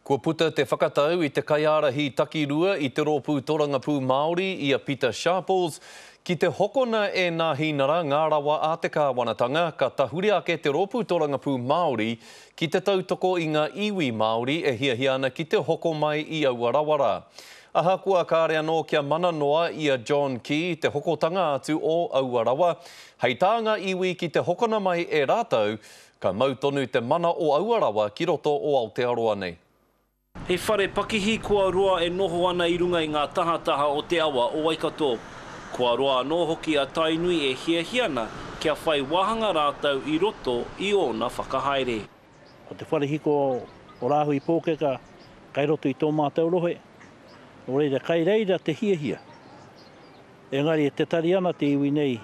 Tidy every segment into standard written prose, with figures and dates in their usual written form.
Kua puta te whakatau i te kaiārahi takirua i te Rōpū Torangapū Māori i a Pita Sharples, ki te hokona e Nāhinara ngā rawa a te kāwanatanga, ka tahuri ake te Rōpū Torangapū Māori ki te tautoko i ngā iwi Māori e hiahia ana ki te hoko mai i aua rawa rā. Ahakoa kāre anō kia mana noa i a John Key te hokotanga atu o aua rawa, hei tā ngā iwi ki te hokona mai e rātou, Ka mau tonu te mana o aua rawa ki roto o Aotearoa nei. He whare pakihi kua roa e noho ana i runga i ngā tahataha o te awa o Waikato. Kua roa anō hoki a Tainui e hiahia ana kia whai wāhanga rātou i roto i ōna whakahaere. Ko te whare hiko o Rāhui Pōkeka kai roto i tō mātou rohe, nō reira kai reira te hiahia. Engari e tetari ana te iwi nei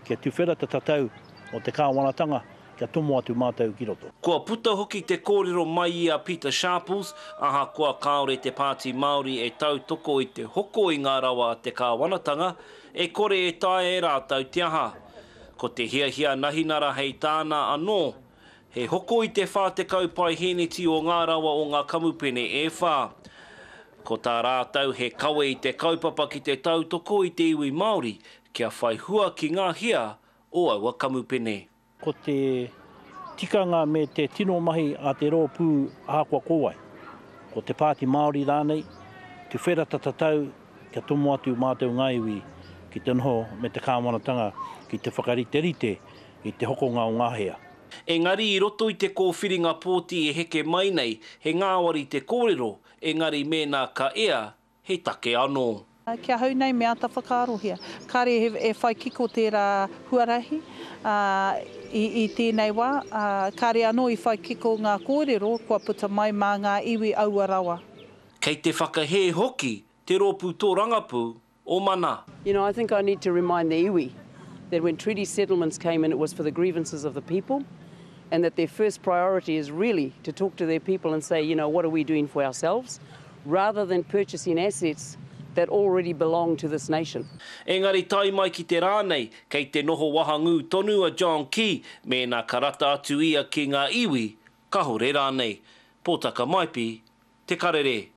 kia tuwhera te tatau o te kāwanatanga kia tomo atu mātou ki roto. Kua puta hoki te kōrero mai i a Pita Sharples, ahakoa kāore te Pāti Māori e tautoko i te hoko i ngā rawa a te kāwanatanga, e kore e taea e rātou te aha. Ko te hiahia Nahinara hei tāna anō, he hoko i te 40 paihēneti o ngā rawa o ngā kamupene e whā. Ko tā rātou he kawe i te kaupapa ki te tautoko i te iwi Māori kia whai hua ki ngā hea o aua kamupene. Ko te tikanga me te tino mahi a te rōpū ahakoa ko wai, ko te Pāti Māori rānei, tuwhera ta tatau kia tomo atu mātou ngā iwi ki te noho me te kāwanatanga ki te whakariterite i te hokonga o ngā hea. Engari i roto i te kōwhiringa pōti e heke mai nei, he ngāwari te kōrero, engari mēnā ka ea, he take anō. Ki ahau nei me āta whakaarohia. Kāre e whai kiko tērā huarahi i tēnei wā, ā, kāre anō i whai kiko ngā kōrero kua puta mai mā ngā iwi aua rawa. Kei te whakahē hoki te rōpū tōrangapū o Mana. You know, I think I need to remind the iwi that when treaty settlements came in it was for the grievances of the people and that their first priority is really to talk to their people and say, you know, what are we doing for ourselves rather than purchasing assets that already belong to this nation. Engari tae mai ki te rā nei, kei te noho wahangū tonu a John Key mēnā ka rata atu ia ki ngā iwi, kahore rānei. Pōtaka Maipi, Te Karere.